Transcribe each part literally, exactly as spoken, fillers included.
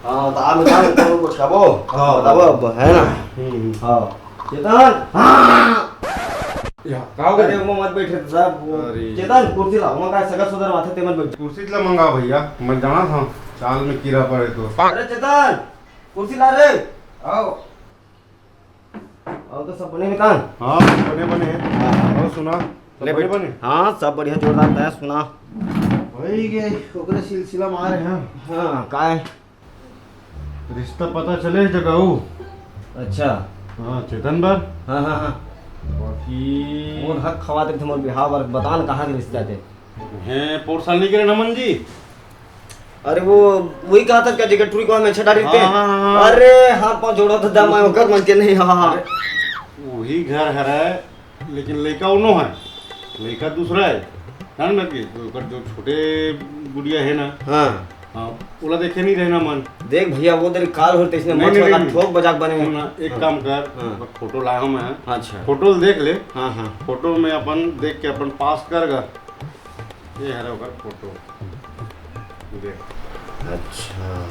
हाँ, तो आप निकाल, तो कुछ खाबो? हाँ। बताबो अब, है ना? हम्म। हाँ। चेतन! हाँ! या, का हो गया? अरे, वो मत बैठे तो साहब, वो अरे। चेतन, कुर्सी ला, वहाँ का सगा सुधर माथे ते मत बैठ। कुर्सी ला मंगा भैया, मैं जाना था, चाल में कीड़ा पड़े तो। अरे चेतन, कुर्सी ला रे। आओ। और तो सब बने निकाल। हाँ, बने बने। हाँ। और सुना, सब ले बने बैठ। बने? हाँ, सब बढ़िया, जोरदार तैयार सुना। वही के ओकरे सिलसिला में आ रहे हैं। हाँ, काय? रिश्ता पता चले जगहू। अच्छा। हाँ, चेतन बर। हाँ, हाँ, हाँ। बाकी वो हक खवा दे मोर बिहाव बर, बता न कहाँ के रिश्ता ते। हैं, पोर साल नहीं करे नमन जी। अरे वो, वही कहा था क्या, जगह टूरी को हम अच्छा डाल देते हैं। हाँ, हाँ, हाँ। अरे हाथ पाँव जोड़ा था, दम आए, ओकर मन के नहीं, हाँ, हाँ। अरे, वही घर हरे, लेकिन लइका उनो है, लइका दूसरा है। जान ना कि ओकर जो छोटे गुड़िया है ना, हाँ। हाँ, ओला देखे नहीं रहना मन। देख भैया, वो दिन काल होते इसने नहीं, मत नहीं, वाला नहीं। ठोक बजाक बने। सुन ना, एक हाँ। काम कर, हाँ। फोटो लाया हूँ मैं। अच्छा। फोटो देख ले। हाँ, हाँ। फोटो में अपन देख के अपन पास कर गा। ये हरे ओकर फोटो। देख। अच्छा।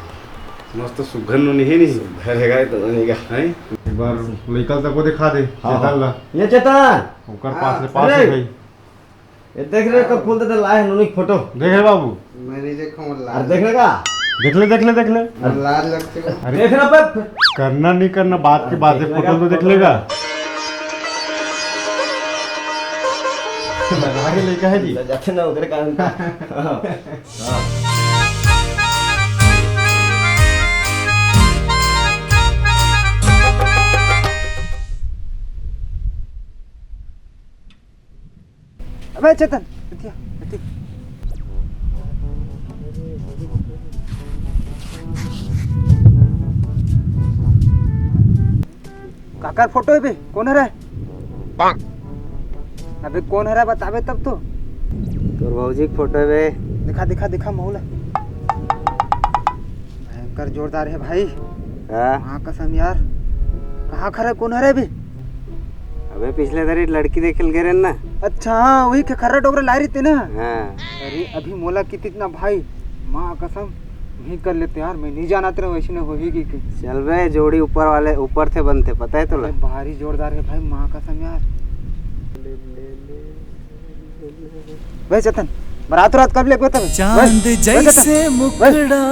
मस्त सुघर नो नहीं है नहीं? सुघर है गाय तो नहीं का। हैं? एक बार लइका तक को दिखा दे, हाँ, चेतन हाँ। ला। ये चेतन! ओकर पास ले, पास अरे! ले भाई। ये देख रहे, कब खोल देते लाए हैं नोनी फोटो। देख रहे बाबू? मैं नहीं देखा, वो अरे लाल। देख रहे का? देख ले, देख ले, देख ले। वो लाल लगते हो। अरे देख रहा पे। करना नहीं करना, बात की बात है, देख ले फोटो का तो देख फोटो लेगा। का। लगा के लेके है जी। ले जाते ना उधर का उनका। हाँ। हाँ। अबे चेतन, एतिया, एतिया। काकर फोटो है बे? कौन हरे? अबे कौन हरे बताबे तब तो। तोर भौजी के फोटो है बे। दिखा, दिखा, दिखा महू ला। भयंकर जोरदार है भाई। हाँ। हाँ कसम यार। कहाँ खड़ा, कौन हरे बे? अबे पिछले दरी लड़की देखे ल गे रहे ना। अच्छा हाँ, वही के खर्रा डोकरा लाए रहिते ना। हाँ। अरे अभी मोला कितिस ना भाई, माँ कसम, नहीं कर लेते यार, मैं नहीं जानत रहे वैसे न होही कि के। चल बे, जोड़ी ऊपर वाले, ऊपर थे बनते, पता है तोला? अरे भारी जोरदार है भाई, माँ कसम यार। बे चेतन, बरात रात कब लेगबे तब? चांद बे, बे चेतन, जैसे बे। मुखड़ा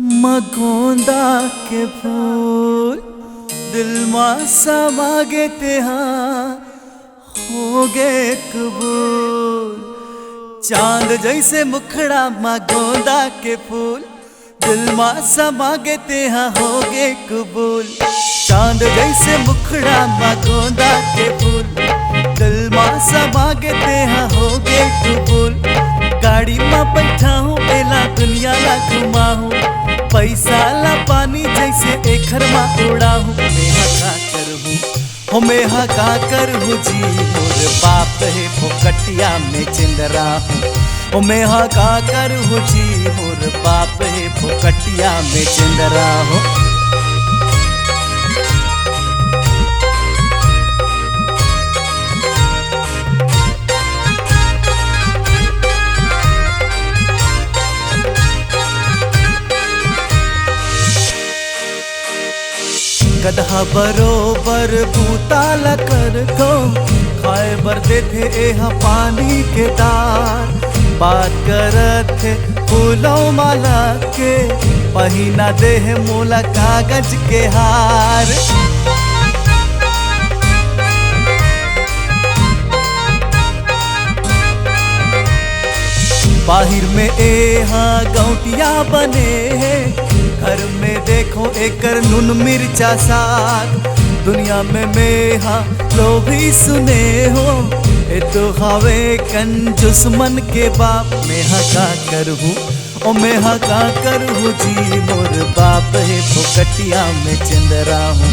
म गोंदा के फूल, दिल मा समा गे तेहा, हो गे कबूल। चांद जैसे मुखड़ा मा गोंदा के फूल, दिल मा समा गे तेहा, हो गे कबूल। चांद जैसे मुखड़ा मा गोंदा के फूल, दिल मा समा गे तेहा, हो गे कबूल। गाड़ी मा बैठाहूँ, एला दुनिया ला घुमाहूँ, पैसा ला पानी जैसे एखर मा उड़ाहूँ। मेहा का करहूँ, हो मेहा का करहूँ जी, मोर बाप हे फोकटिया में चिंदराहूँ। हो मेहा का करहूँ जी, मोर बाप हे फोकटिया में चिंदराहूँ। गदहा बरोबर बूता ल करथो, खाए बर देथे एहा पानी के दार। बात करत हे फूलो माला के, पहिना दे हे मोला कागज के हार। बाहिर में एहा गौटिया बने हे, घर में देखो एकर नून मिर्चा साग। दुनिया में मेहा लोभी सुने हो, ए तो हवे कंजूस मन के बाप। मेहा का करहूँ, ओ मेहा का करहूँ जी, मोर बाप हे फोकटिया में चिंदराहूँ।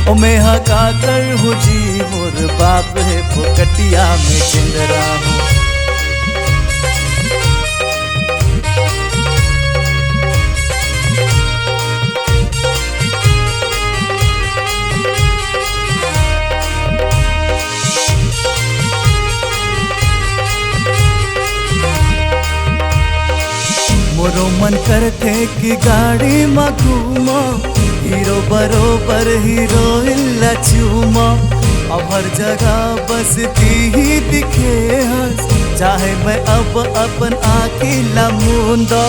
ओ मेहा का करहूँ जी, मोर बाप हे फोकटिया में चिंदराहूँ। मोरो मन करथे कि गाड़ी म घूमो, हीरो बरोबर हीरोइन ला चूमो। अब हर जगह बस तीही दिखे हस, चाहे मैं अब अपन आँखी ला मूंदो।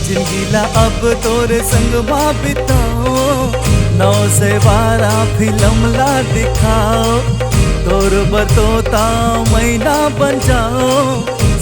जिंदगी ला अब तोरे संग मा बिताओ, नौ से बारह फिल्म ला दिखाओ, तोर बर तोता मैना बन जाओ,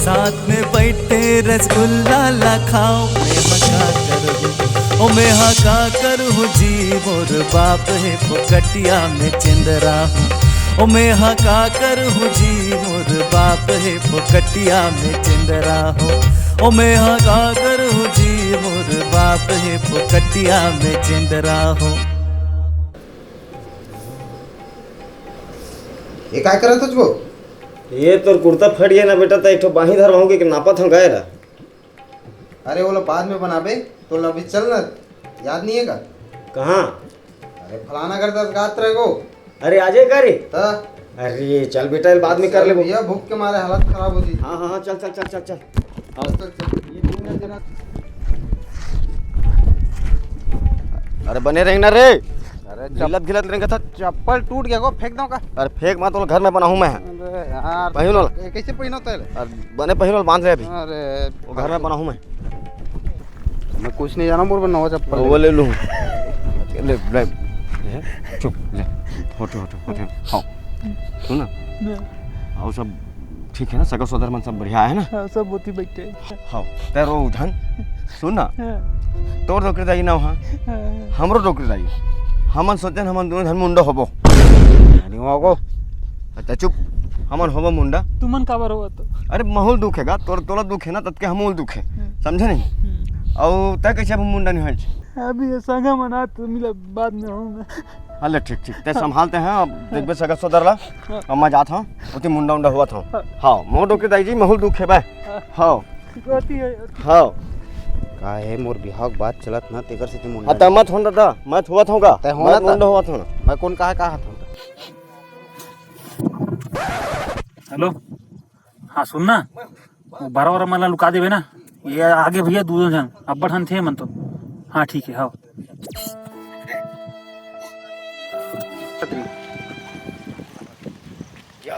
साथ में बैठ के रसगुल्ला ला खाओ। मैं हा का करहूँ, ओ मैं हा का करहूँ जी, मोर बाप हे फोकटिया में चेंदरा हूँ। ओ मैं हा का करहूँ जी, मोर बाप हे फोकटिया में चेंदरा हूँ। ओ मैं हा का करहूँ जी, मोर बाप हे फोकटिया में चेंदरा हूँ। ये काय करत हस वो? ये तोर कुर्ता फट गया ना बेटा, त एक ठो बाही धरवाहूँ के नापत हूँ गए ला। अरे, ओला बाद में बनाबे, तोला अभी चल ना, याद नहीं है का? कहाँ? अरे, फलाना घर दस गात रहे गो। अरे, आ जाए का रे? त? अरे, चल बेटा, बाद में कर चल लेबो। भैया, भूख के मारे हालत खराब हो जी। हाँ, हाँ, हाँ, चल, चल, चल, चल, चल। हाँ। चल, चल। अरे, बने रहे ना रे। अरे, घिलत घिलत रेंगत हस। चप्पल टूट गया गो, फेंक दो का? अरे, फेंक मत, तोला घर में बनाहूँ मैं। अरे यार, पहिन ओला। ये कैसे पहिनत हे? अरे, बने पहिन ओला, बांध ले अभी। अरे, वो घर में बनाहूँ मैं। मैं कुछ नहीं जाना, मोर बर नवा चप्पल वो ले। ले लूँ। ले, ले। हैं? चुप, ले। होठे, होठे, होठे। हाँ। सुन ना। ले। अउ सब ठीक है ना? सगा सोदर मन सब बढ़िया है ना? हाँ, सब ओती बैठे हैं। हाँ, तैं रो उधन। सुन ना। हाँ। तोर डोकरी दाई ना हो, हाँ? हाँ। हमरो डोकरी दाई। हमन सोचेन हमन दोनों झन मुंडा होबो। नहीं होगो। अच्छा चुप, हमन होबो मुंडा। तुमन काबर होवत हो? अरे महूँ ल दुख हे गा, तोर, तोला दुख हे ना, ततके हमूँ ल दुख हे। हम्म। समझे नहीं? हम्म। अउ तैं कैसे अब मुंडा नहीं होय? अभी ये संगा मना तो मिला, बाद में हूँ मैं। हाँ, ले ठीक, ठीक, तैं संभालते हैं, अब देखबे सगा सोदर ला, हाँ। अब मैं जात हूँ, ओती मुंडा उंडा होवत हूँ। हाँ। हाँ, मोर डोकरी दाई जी, महूँ ल दुख हे बे। हाँ। हाँ। होती है, होती है। हाँ। का हे, मोर बिहाव के बात चलत ना, तेकर से तू मुंडा हाँ, त मत होन दादा, मत होवत हूँ गा। तैं होना मत त। मुंडा होवत हूँ। मैं कौन कहा, कहा था? हेलो, हाँ, सुन ना, वो बरा वरा मन ला लुका देबे ना। ये आगे भैया, दू झन अब्बड़ ठन थे मन तो। हाँ, ठीक है, हाँ। या,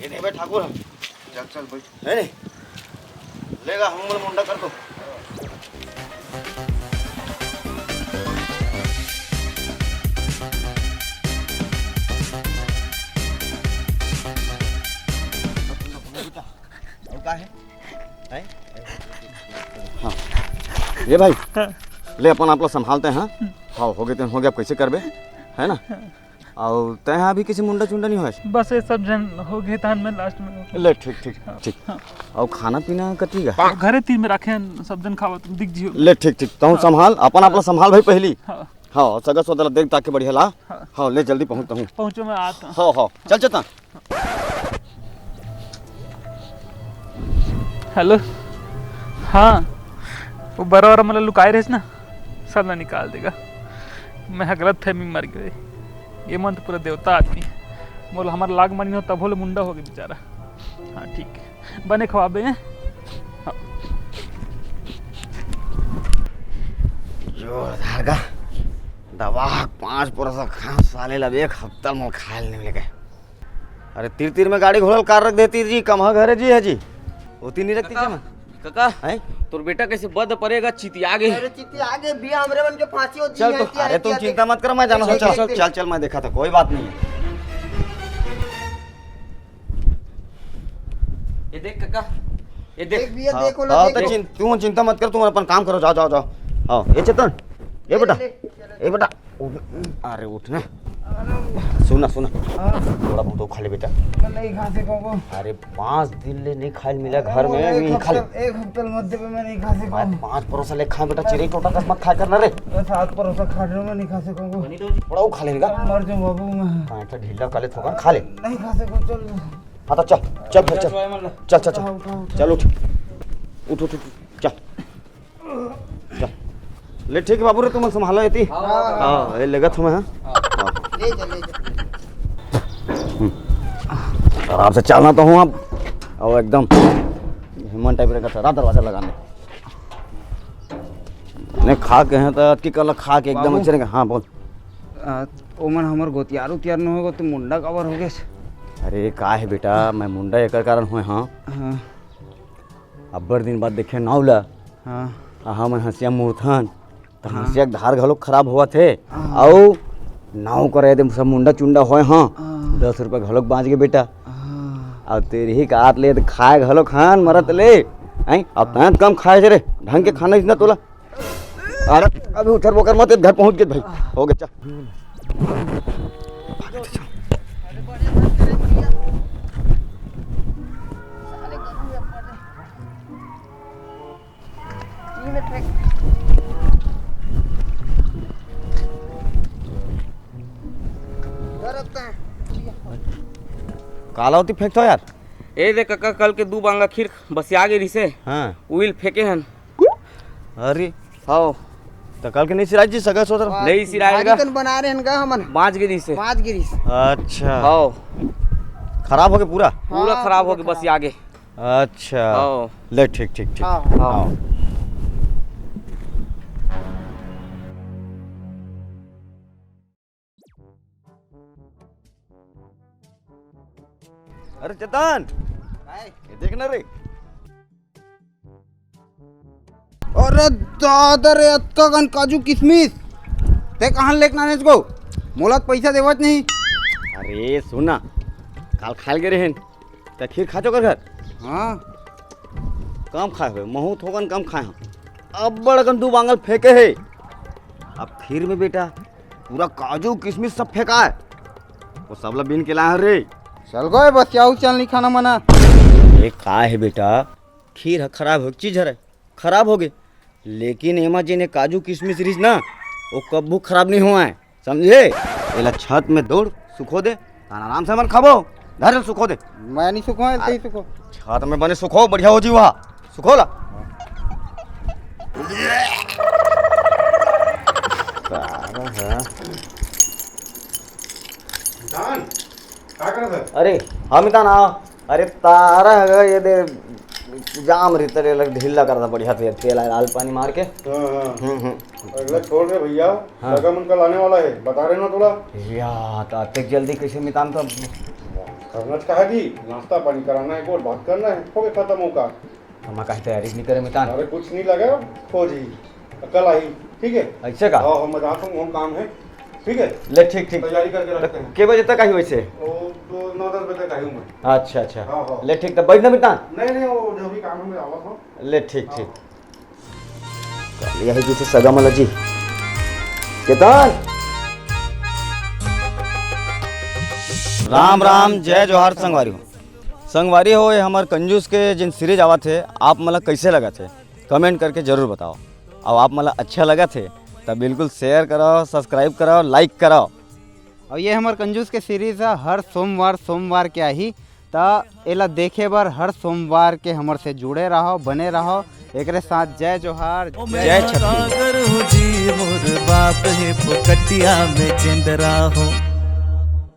ये नहीं बे ठाकुर। चल, चल, बैठ। है नहीं? लेगा, हम बोले मुंडा कर दो। और का है? हैं? हाँ। ये भाई, हाँ। ले अपन आप ला संभालते हैं, हाँ? हम्म। हाँ, हो गए तेन हो गए, अब कैसे करबे? है ना? हाँ। अउ तैं हा अभी किसी मुंडा चुंडा नहीं होय? बस ये सब झन हो गए तहन मैं लास्ट में हो गया। ले, ठीक, ठीक, हाँ, ठीक। हाँ। अउ खाना पीना कति गा? घरे तीर में राखे हन, सब झन खावत दिख जियो। ले, ठीक, ठीक। तहूँ हाँ। संभाल, अपन आप ला हाँ। संभाल भाई पहली। हाँ। हाँ, सगा सोदर ला देख ताके बढ़िया ला। हाँ। हाँ, ले जल्दी पहुँच तहूँ। पहुँचो मैं आता हूँ। हाँ, हाँ, चल चेतन। हेलो, हाँ, वो बरा वरा मन ला लुकाए रहिस ना, सब ला निकाल देगा। मैं हा गलत फहमी मर गए। ये मन तो पूरा देवता आदमी। मोला हमर लाग मानिन हो, तभो ले मुंडा हो गए बेचारा। हाँ, ठीक है। बने खवाबे, हैं? हाँ। जोरदार का दवा, पाँच परोसा खा साले, लब एक हफ्ता मोला खाए ल नहीं मिले। अरे तीर तीर में गाड़ी घोड़ा ल कार रख देती जी, कमहा घरे जी है जी, होती नहीं रखती काका, जमा। काका, हैं? तोर बेटा कैसे बद परेगा, चितिया गे। अरे चितिया गे भैया, हमरे मन के फांसी होती चल है, तो, चितिया अरे गे, तुम चितिया चिंता गे। मत करो, मैं जाना देख, हूँ, चल, देख, चल, देख। चल, चल, मैं देखा था, कोई बात नहीं है। ये देख काका, ये देख। देख भैया, हाँ, देख ओला, हाँ, देख। तो चिं-, तुम चिंता मत कर, तुम अपन काम करो, जाओ, जाओ, जाओ। हाँ, ये चेतन, ये ले, बेटा, ले, ले। ये बेटा, उठ, अरे उठ ना। सुन ना, सुन ना। हाँ। थोड़ा बहुत खा ले बेटा। मैं नहीं खा सकूंगा। अरे पाँच दिन ले नहीं खाए मिला घर में, एक नहीं खा ले। हफ्ता, एक हफ्ता मत देबे, मैं नहीं खा सकूंगा। मैं पाँच परोसा ले खाए बेटा, चिरई टोटा कस मत खाए करना रे। मैं सात परोसा खा रहा हूँ, मैं नहीं खा सकूंगा। थोड़ा वो खा लेने का। मर जाऊँ बाबू मैं। हाँ, अच्छा ढीला खा ले, थोड़ा खा ले। नहीं खा सकूँ, चल। हाँ, तो चल, चल, चल, चल। चल, चल, चल। हाँ, उठा, उठा। चल, उठ। उठ, उठ, उठ, उठ। चल। चल। ले, ठीक है बाबू रे, तुम संभालो एती। हाँ, हाँ। हाँ, ये लेगा तुम्हें, हाँ? हाँ। हाँ। ले जा, ले जा। आराम से चलना तो हूँ अब। और एकदम हिमन टाइप रखा था, दरवाजा लगाने। नहीं, खा के हैं तो अटकी कल खा के एकदम बाबू। अच्छे रंग। हाँ, बोल। आ, ओमन हमर गोतियार उतियार न होगो, तो मुंडा काबर हो गए? अरे, का है बेटा, मैं मुंडा एकर कारण होए, हाँ। हाँ। अब्बड़ दिन बाद देखे नाव ला। हाँ। अहा, मैं हंसिया मुड़थन, त हाँ। हंसिया के धार घलोक खराब होवत हे। हाँ। अउ नाव करे दे सब मुंडा चुंडा होए, हाँ। हाँ। दस रुपया घलोक बाँच गे बेटा। हाँ। अउ तेरी ही का आत ले त खाए घलोक खान मरत ले। हैं? अब हाँ। तैं कम खाए से रे, ढंग के खाना इतना तोला। अरे, अभी उछर बोकर मत, घर पहुंच गए भाई। हो गया, चल। काला होती फेंकथो यार। ए दे कका, कल के दू बांगा खीर बसिया गे रिसे। हाँ। उइल फेंके हन। अरे। हव। त कल के नहीं सिराय जी, सगा सोदर? नहीं सिराय भाजी गा। कन बना रहे हन गा हमन। बाँच गे रिसे। बाँच गे रिसे। अच्छा। हव। खराब हो गए पूरा? पूरा हाँ, खराब हो पूरा गए, बस खराब। आगे। अच्छा। हव। ले, ठीक, ठीक, ठीक। हाँ। हव। अरे चेतन, काय? ये देख ना रे। अरे दादा रे, अतका कन काजू किशमिश, ते कहाँ लेके आने को? मोला तो पैसा देवत नहीं। अरे सुन ना, काल खाल गे रहेन, त खीर खाचो कर घर। हाँ। कम खाए हुए, महू थोकन कम खाए हम। अब्बड़ अकन दू बांगल फेंके हे। अब खीर में बेटा, पूरा काजू किशमिश सब फेंका है। वो सब ला बीन के लाए हन रे। चल गए, बस याऊ चल नहीं खाना मना। ये का है बेटा, खीर ह खराब हो चीज हरे, खराब हो गए। लेकिन एमा जेने काजू किशमिश रिस ना, वो कब्बू खराब नहीं हुआ है, समझे? एला छत में दौड़ सुखो दे, तान आराम से मन खाबो। धर सुखो दे। मैं नहीं सुखो, ऐसे ही सुखो। छत में बने सुखो, बढ़िया हो जीवा। सुखो ला। सारा है। दान। का करत हस? अरे, हम इतना ना, अरे, तारा है ये दे, जाम रीते रे लग ढीला करता बढ़िया से, तेल आय लाल पानी मार के। हाँ, हाँ। हम्म, हम्म। अगला छोड़ रे भैया, हाँ। सगा मन कल आने वाला है, बता रहे ना तोला। या, तो अतेक जल्दी कैसे मितान तो? करना तो कहा जी, नाश्ता पानी कराना है, गोल बात करना है, हो गया खत्म होका। हम काहे तैयारी नहीं करे मितान? अरे कुछ नहीं लगा, हो जी, कल आई, ठीक है? ऐसे का? हाँ, हम जाता हूँ, हम काम है, ठीक है? ले, ठीक, ठीक। तैयारी करके तो रखते हैं। के बजे तक आई वैसे? वो तो नौ दस बजे तक आई हूँ मैं। अच्छा, अच्छा। हाँ, हाँ। ले, ठीक, तो बैठ ना मितान। नहीं, नहीं, वो जरूरी काम है, मैं आवा हूँ। ले, ठीक, हाँ। ठीक। यही जी से सगा मला जी। केतन। राम राम, जय जोहार संगवारी हो। संगवारी हो, ये हमर कंजूस के जिन सीरीज आवत हे, आप मन ला कैसे लगत हे, कमेंट करके जरूर बताओ। अउ आप मन ला अच्छा लगत हे, त बिल्कुल शेयर कराओ, सब्सक्राइब कराओ, लाइक कराओ। अउ ये हमर कंजूस के सीरीज ह, हर सोमवार, सोमवार के आही, त एला देखे बर हर सोमवार के हमर से जुड़े रहो, बने रहो। एकरे साथ जय जोहार, जय जय छत्तीसगढ़। सागर हो जी, मोर बाप हे पोकटिया में चेंदरा हो।